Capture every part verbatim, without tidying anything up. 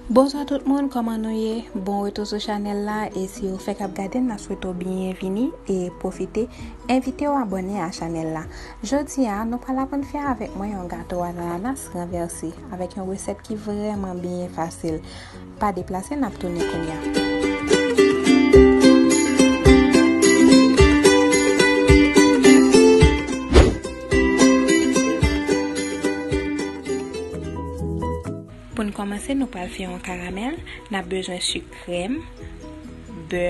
Bonswa tout moun, kòman nou ye? Bon retou sou chanèl la, e si ou fèk ap gade m, n ap swete w byenvini e pwofite envite w abòne a chanèl la. Jodi a, nou pral aprann fè avèk mwen yon gato anananas ranvèse avèk yon resèt ki vrèman byen fasil. Pa deplase, n ap tounen kounye a. Pou n kòmanse, nou pral fè yon karamèl. N ap bezwen sik krèm, bè,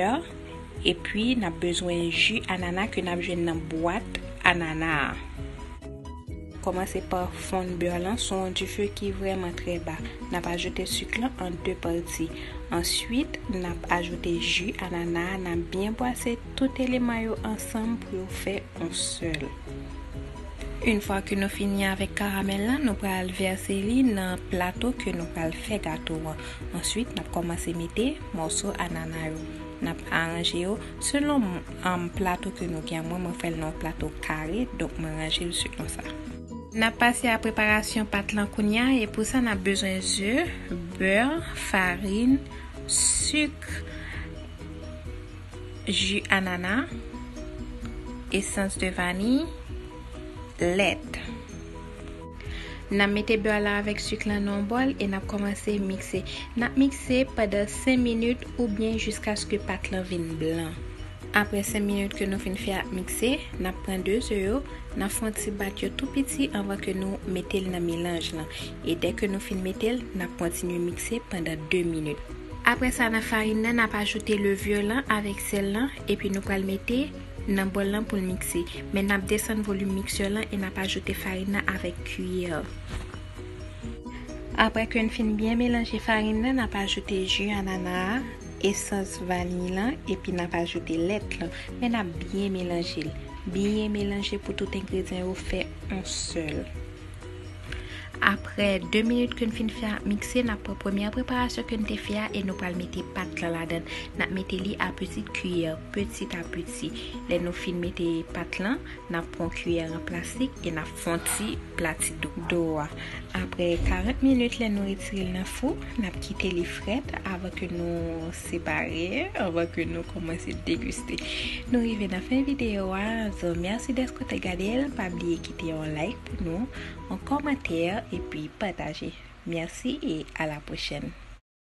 epi n ap bezwen ji anana ke n ap jwenn nan bwat anana a. Kòmanse pa fonn bè lan sou yon dife ki vrèman trè ba. N ap ajoute sik lan an de pati. Answit, n ap ajoute ji anana a, n ap byen bwase tout eleman yo ansanm pou yo fè yon sèl. Yon fwa ke nou fini avèk karamèl lan, nou pral vèse li nan plato ke nou pral fè gato an. Answit, n ap kòmanse mete mòso anana yo. N ap aranje yo selon, um, plato ke nou gen. Mwen, mwen fè l nan yon plato kare, donk mwen ranje l selon sa. N ap pase a preparasyon pat lan kounye a, e pou sa n ap bezwen ze, bè, farin, sik, ji anana, esans de vaniy, lèt. N ap mete bè la avèk sik lan nan yon bòl e n ap kòmanse mikse. N ap mikse pandan senk minit oubyen jiskaske pat lan vin blan. Apre senk minit ke nou fin fè ap mikse, n ap pran de ze yo, n ap fè yon ti bat yo tou piti anvan ke nou mete l nan melanj lan. E dè ke nou fin mete l, n ap kontinye mikse pandan de minit. Apre sa, nan farin nan, n ap ajoute levure lan avèk sèl lan, epi nou pral mete nan bòl lan pou l mikse. Men n ap desann volim miksè lan e n ap ajoute farin nan avèk kiyè. Apre ke n fin byen melanje farin nan, n ap ajoute ji anana a, esans vaniy lan, epi n ap ajoute lèt lan. Men n ap byen melanje l. Byen melanje pou tout engredyan yo fè yon sèl. Apre de minit ke n fin fè ap mikse, n ap pran premyè preparasyon ke n te fè a e nou pral mete pat lan ladan l. N ap mete li a pitit kiyè, petit à petit. Lè nou fin mete pat lan, n ap pran kiyè an plastik e n ap fè yon ti plati do, do a. Apre karant minit, lè nou retire l nan fou, n ap kite li frèt avan ke nou separe, avan ke nou kòmanse degiste. Nou rive nan fen videyo a. So, mèsi dèske w te gade l. Pa bliye kite yon like pou nou, yon kòmantè, epi pataje. Mèsi e a la pwochèn.